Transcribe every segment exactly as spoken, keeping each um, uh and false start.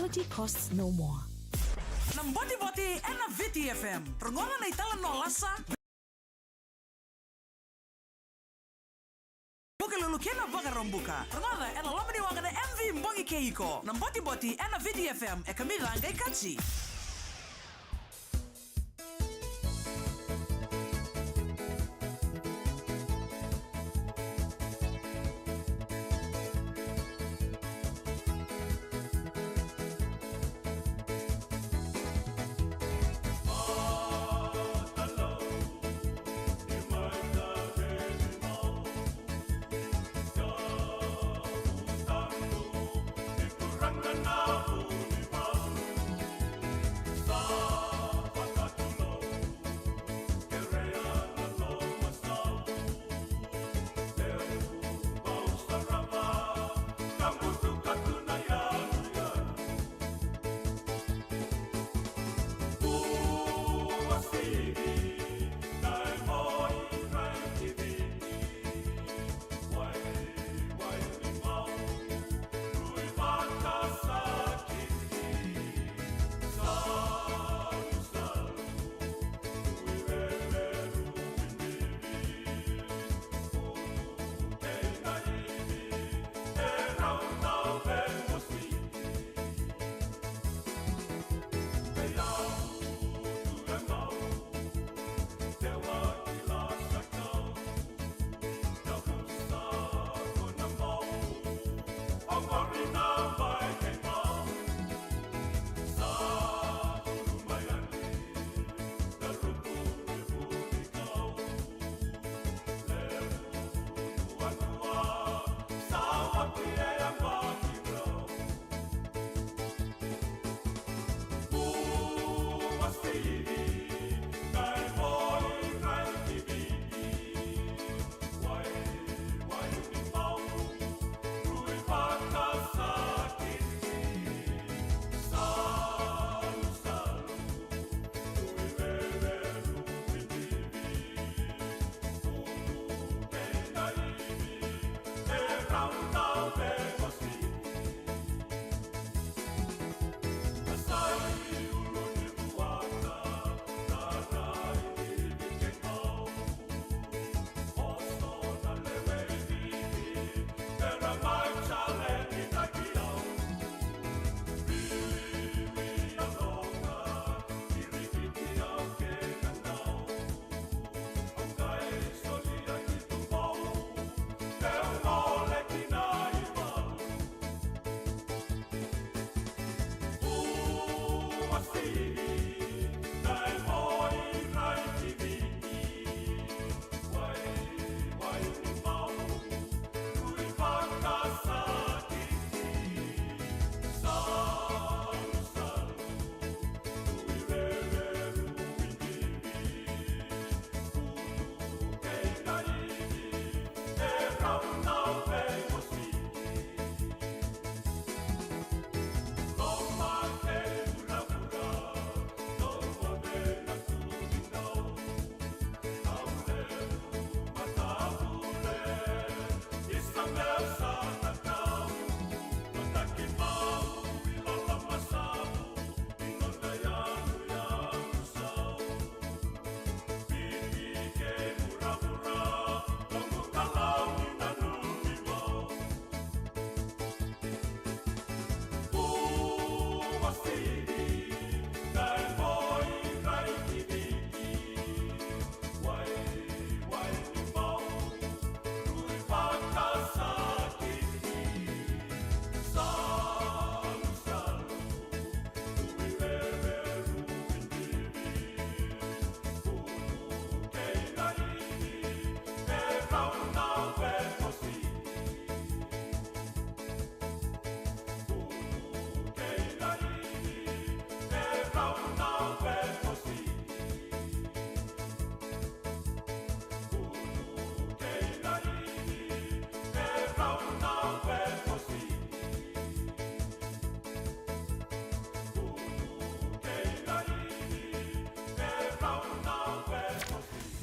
Technology costs no more. Na Botibote ena Viti F M. Rogoca na italanoa lasa. Vukelulu kei na Vakaraubuka. Rogoca ena loma ni waqa na M V Bogi kei iko. Na Botibote ena Viti F M. E kamica qai kaci.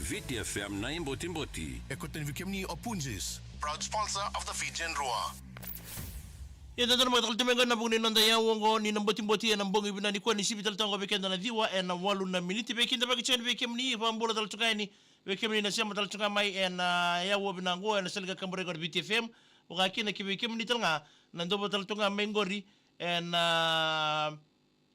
Viti F M na iBotiboti. E kauta yani vei kemuni o Punjas, proud sponsor of the Fijian Drua. Ia, da dau namaka tale tu mai qo ena vuku ni noda iyau oqo ni na botiboti ena bogi vinaka nikua, ni sivi tale tu ga vei keda na ciwa ena walu na miniti. Vei keda vaka tiko yani vei kemuni, vakabula tale tu ga yani vei kemuni na sema tale tu ga mai ena iyau vinaka oqo ena sala ni kakaburaki ena V T F M. Vaka kina ki vei kemuni tale ga na dau vata tale tu ga mai qori ena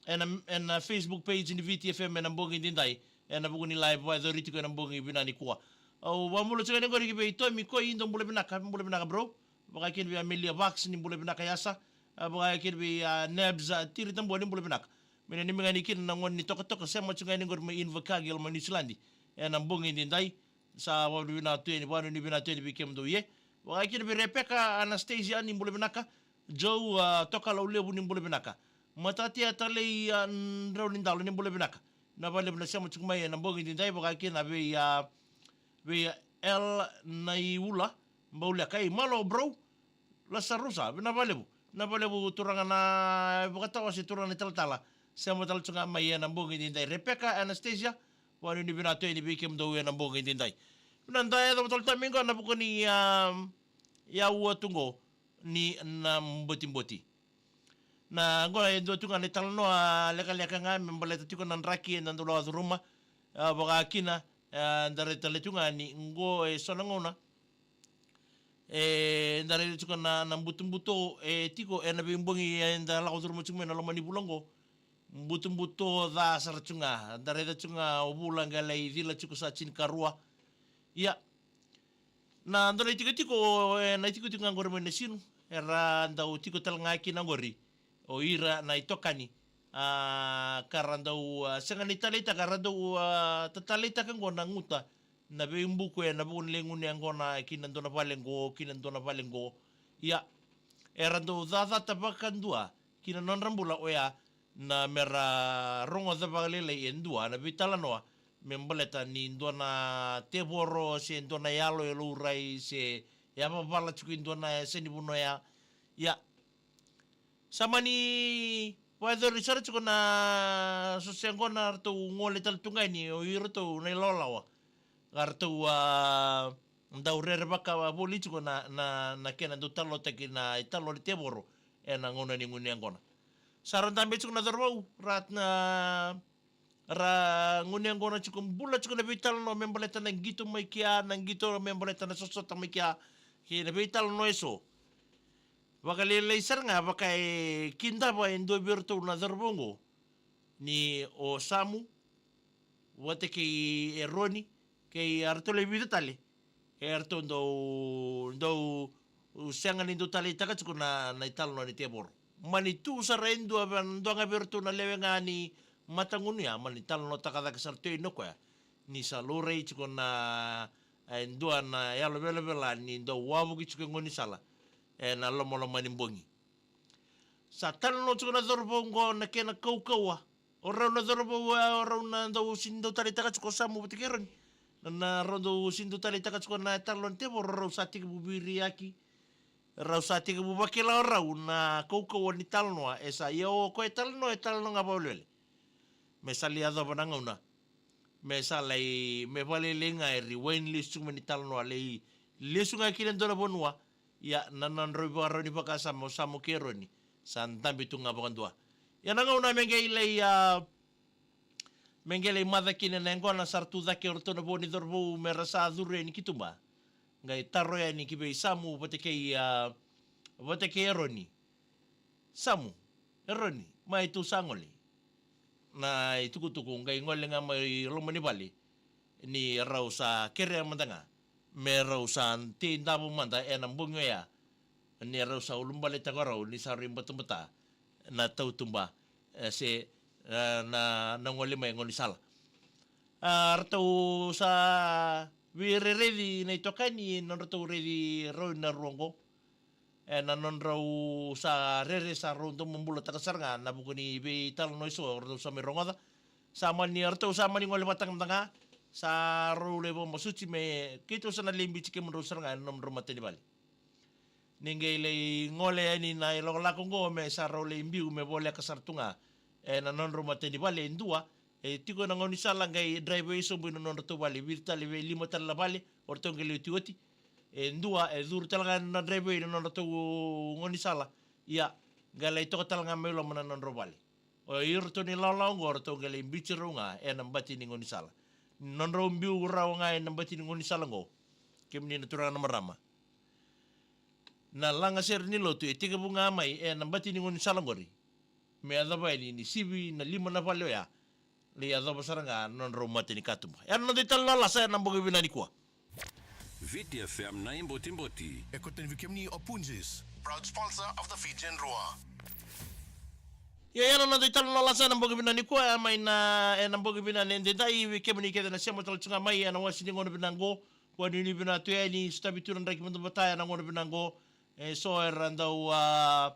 ena, ena Facebook page ni V T F M ena bogi edaidai, ena vuku ni live vakayacori tiko ena bogi vinaka nikua. Au vakabula tiko yani qori ki vei Tomi Koi, dou bula vinaka, bula vinaka bro. Vaka kina vei Amelia Vax, ni bula vinaka yasa. A, vaka kina vei, a, Nebs, a, Tiri Tabua, ni bula vinaka. Me nanumi ga ni kina na gone ni tokatoka, sema tiko ga yani qori mai Invercargill mai Niusiladi ena bogi edaidai. Sa vakavinavinaka tu yani, vakanuinui vinaka tu yani vei kemudou, e. Vaka kina vei Rebecca Anastasia, ni bula vinaka. Joe, a, Tokalau Levu, ni bula vinaka. Matatia Talei, a, Drau ni Dalo, ni bula vinaka. Vinaka vakalevu na sema tiko mai ena bogi edaidai. Vaka kina vei, a, vei, a, El Naiula Bauleka. Ei, malo bro. Lasarusa, vinaka vakalevu. Vinaka vakalevu turaga na vakatawa se turaga na talatala. Sema tale tu ga mai ena bogi edaidai. Rebecca Anastasia, vakanuinui vinaka tu yani vei kemudou ena bogi edaidai. Vinaka, da yacova tale tu mai qo ena vuku ni, a, iyau tu qo ni na botiboti. Na qo e dua tu ga na italanoa lekaleka ga me baleta tiko na draki eda dau lako curuma. A, vaka kina, a, da raica tale tu ga ni qo e so na gauna eda raica tiko na, na butobuto e tiko ena veibogi eda lako curuma tiko mai na loma ni vula qo. Butobuto ca sara tiko ga, da raica tiko ga o vula qai lai cila tiko sa tinikarua. Ia, na dua na itikotiko, e, na itikotiko ga qori mai na sinu, era dau tiko tale ga kina qori o ira na itokani, a, ka ra dau, a, sega ni taleitaka, ra dau, a, tataleitaka qo na guta, na veibuku ena vuku ni lai gunu yaqona ki na dua na vale qo, ki na dua na vale qo. Ia, era dau cacata vakadua ki na nodra bula oya, na mera rogoca vakalailai e dua na veitalanoa me baleta ni dua na tevoro se dua na yalo e laurai se yavavala tiko e dua na yasa ni vanua ya. Ia, sa mani vakayacori sara tiko na so se qo na ratou gole tale tu ga yani o iratou na ilawalawa. Ka ratou, a, dau rerevaka voli tiko na, na, na kena dau talanoataki na italanoa ni tevoro ena gauna ni gunu yaqona. Sa ra dabe tiko na cauravou, ra na, ra gunu yaqona tiko, bula tiko na veitalanoa me baleta na qito mai kea, na qito me baleta na sosota mai kea, kei na veitalanoa eso. Vakalailai sara ga vaka e kidava e dua vei iratou na cauravou oqo, ni o Samu vata kei Eroni, kei aratou lai vica tale, eratou dau, dau sega ni dau taleitaka tiko na, na italanoa ni tevoro. Mani tu sara e dua vei, dua ga vei iratou na lewe ga ni matagunu ya, mani talanoataka cake sara tu yani o koya ni sa laurai tiko na, e dua na yalo velavela ni dau wavoki tiko e gaunisala ena lomaloma ni bogi. Sa talanoa tiko na cauravou oqo na kena kaukauwa. O rau na cauravou, e, o rau na dau sini dau taleitaka tiko o Samu vata kei Eroni. Na, na rau dau sini dau taleitaka tiko na italanoa ni tevoro, o rau sa tekivu veiraiyaki. Rau sa tekivu vakila o rau na kaukauwa ni talanoa e sa, ia o koya e talanoa, e talanoa ga vakawelewele. Me sa lai yacova na gauna me sa lai, me vakalailai ga e rewind lesu tiko mai na italanoa, lai lesu ga ki na dua na vanua. Ia, na nodrau ivakarau ni vakasama o Samu kei Eroni sa dabe tu ga vakadua. Ia, na gauna me qai lai, a, me qai lai maca kina na yaqona, sa ra tu cake o ratou na vo ni cauravou me ra sa curu yani ki tuba. Qai taro yani ki vei Samu vata kei, a, vata kei Eroni. Samu, Eroni, mai tou sa gole. Na itukutuku qai gole ga mai loma ni vale, ni rau sa kerea mada ga me rau sa tei davo mada ena bogi oya, ni rau sa ulubaletaka rau ni sa rui batabata na tautuba, e, se, e, na, na gole mai e gaunisala. A, ratou sa veiraici na itokani, nodratou raici rau na rua oqo. E, na nodrau sa rere, sa rau domobulataka sara ga na vuku ni veitalanoa eso ratou sa mai rogoca. Sa mani, ratou sa mani gole vata ga, sa rau lai vakamasuti me keitou sa na lai biuti kemudrau sara ga ena nomudrau matanivale. Ni qai lai gole yani na ilakolako oqo me sa rau lai biu me voleka sara tu ga ena nodrau matanivale e dua, e tiko ena gaunisala, qai draiva i sobu ina nodratou vale, vica tale, vei lima tale na vale o ratou qai lai otioti. E dua e curu tale ga na draiva ina nodratou gaunisala, Ia, qai lai toka tale ga mai loma na nodrau vale. O iratou na ilawalawa oqo, ratou qai lai biuti rau ga ena bati ni gaunisala. Nodrau biu rau ga ena bati ni gaunisala oqo, kemuni na turaga na marama, na lagasere ni lotu e tekivu ga mai ena bati ni gaunisala oqori, me yacova yani ni sivi na lima na vale oya, lai yacova sara ga na nodrau mata ni katuba. Ena noda italanoa lasa ena bogi vinaka nikua. Viti F M na iBotiboti. E kauta ni vei kemuni o Punjas, proud sponsor of the Fijian Drua. Ia, ena noda italanoa lasa ena bogi vinaka nikua, e mai na, ena bogi vinaka edaidai, vei kemuni kece na sema tale tu ga mai ena wasi ni gauna vinaka oqo, vakanuinui vinaka tu yani, sotavi tu na draki mada vata ena gauna vinaka oqo. E so era dau, a,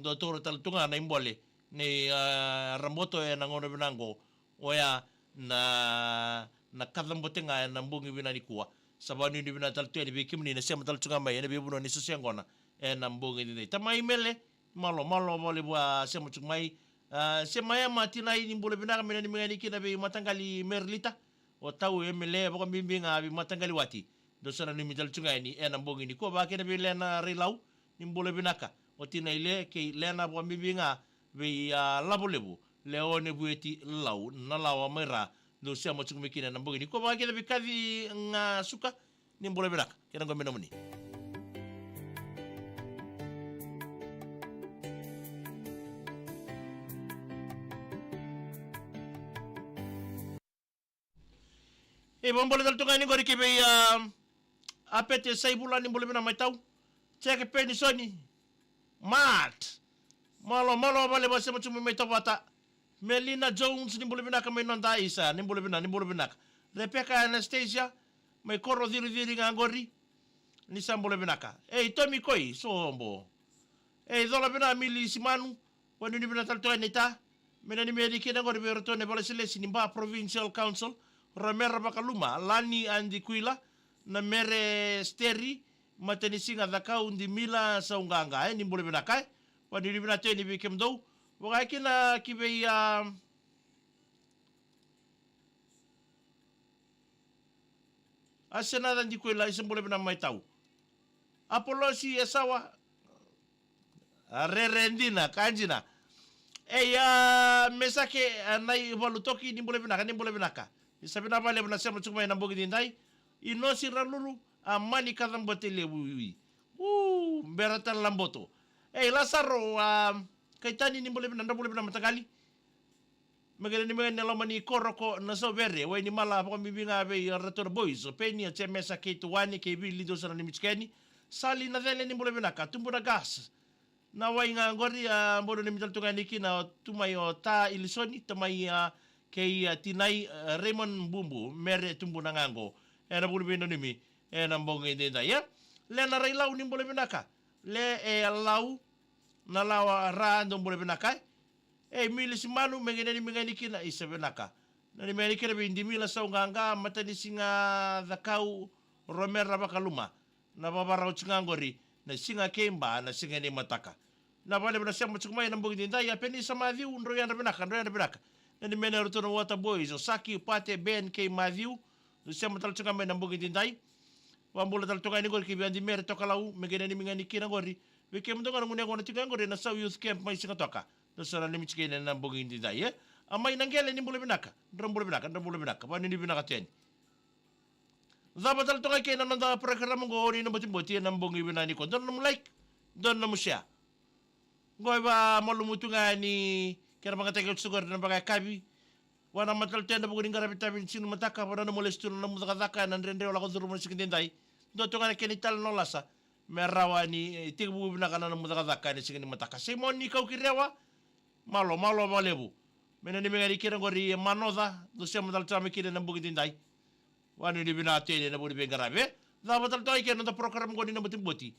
dau taura tale tu ga na ibole ni, a, Raboto ena gauna vinaka oqo. Oya na, na kacabote ga ena bogi vinaka nikua. Sa vakanuinui vinaka tale tu yani vei kemuni na sema tale tu ga mai ena veivanua ni sosea qona ena bogi edaidai. Tamai Mele, malo, malo vakalevu a sema tu ga mai. A, sema ya ma tinai, ni bula vinaka, me nanumi ga yani kina vei mataqali Merlita, o tau Emele, vakabibi ga vei mataqali Wati. Dou sa nanumi tale tu ga yani ena bogi nikua, vakakina vei Lena Railau, ni bula vinaka. O tinai Le kei Lena, vakabibi ga vei, a, Lavolevu, Leone Vueti Lau, na lawa mai Ra. Dou sema tu ga mai kina ena bogi nikua, vakakina vei Kaci Gasuka, ni bula vinaka. Kena qo me nomuni. E, vakabula tale tu ga yani qori ki vei, a, Apete Saivula, ni bula vinaka mai tau. Jeke Penisoni. Mat. Malo, malo vakalevu a sema tu mai Tovata. Melina Jones, ni bula vinaka mai noda isa, ni bula vinaka, ni bula vinaka. Rebecca Anastasia, mai Koro Ciriciri ga qori. Ni sa bula vinaka. Ei, Tomi Koi, sobo. Ei, cola vinaka Mili Simanu, vakanuinui vinaka tale tu yani ta. Me nanumi yani kina qori vei iratou na ivalasilesi ni Ba Provincial Council, Romera Vakaluma, Lani Adi Kuila, na Mere Steri, Matanisiga Cakau, Dimila Sauqaqa, e, ni bula vinaka, e. Vakanuinui vinaka tu yani vei kemudou. Vaka kina ki vei, a, Asenaca Dikuila, isa bula vinaka mai tau. Apolosi Esawa, a, rere dina, ka dina. Ei, a, Mesake, a, Naivalutoki, ni bula vinaka, ni bula vinaka. Isa vinaka vakalevu na sema tu ga mai ena bogi edaidai. Inosi Ralulu, a, Mani Kacabote Levu, ui. U, bera tale Laboto. Ei, Lasaro, a, Kaitani, ni bula vinaka, dra bula vinaka mataqali. Me qai nanumi yani na loma ni koro ko Nasauvere, Wainimala, vakabibi ga vei iratou na boys, o Peni, o Jemesa, kei Tuwane, kei Vili, dou sa nanumi tiko yani. Sali Nacele, ni bula vinaka, Tubu na Gas. Na wai ga qori, a, bau nanumi tale tu ga yani kina, o tu mai o Ta Ilisoni, tamai, a, kei, a, tinai, a, Raymond Bubu, Mere Tubu na ga qo. Ena vuli vei nanumi ena bogi edaidai, e. Lena Railau, ni bula vinaka. Le e Lau, na lawa Ra, dou bula vinaka, e. Ei, Mili Simanu, me qai nanumi ga yani kina, isa vinaka. Nanumi ga yani kina vei Dimila Sauqaqa, Matanisiga Cakau, Romera Vakaluma. Na vavarau tu ga qori, na siga kei Ba, na siga ni mataka. Na vakalevu na sema tu ga mai ena bogi edaidai, a Penisa Maciu, drau yadra vinaka, drau yadra vinaka. Nanumi yani iratou na Water Boys, o Saki, Pate, Ben, kei Maciu. Dou sema tale tu ga mai ena bogi edaidai. Vakabula tale tu ga yani qori ki vei Adi Mere Tokalau, me qai nanumi ga yani kina qori. Vei kemudou ga na gone yaqona tiko ga qori ena Sau Youth Camp mai Sigatoka. Dou sa nanumi tiko yani ena bogi edaidai, e. A mai Naqele, ni bula vinaka, dra bula vinaka, dra bula vinaka. Vakanuinui vinaka tu yani. Cava tale tu ga kei na noda program qo ni na Botiboti ena bogi vinaka nikua. Dua na nomu like, dua na nomu share. Qo e vakamalumu tu ga ni kena vakayagataki oti tu qori na vakayakavi. Vakanamata tale tu ena vuku ni qaravi tavi ni siga ni mataka, vakananuma lesu tu na nomu cakacaka ena dredre o lako curuma na siga edaidai. Dua tu ga na kena italanoa lasa me rawa ni, e, tekivu vinaka na nomu cakacaka ena siga ni mataka. Simoni Kaukirewa, malo, malo vakalevu. Me nanumi ga yani kina qori e Manoca, dou sema tale tu ga mai kina ena bogi edaidai. Vakanuinui vinaka tu yani ena vuku ni veiqaravi. Cava tale tu ga kei na noda program qo ni na Botiboti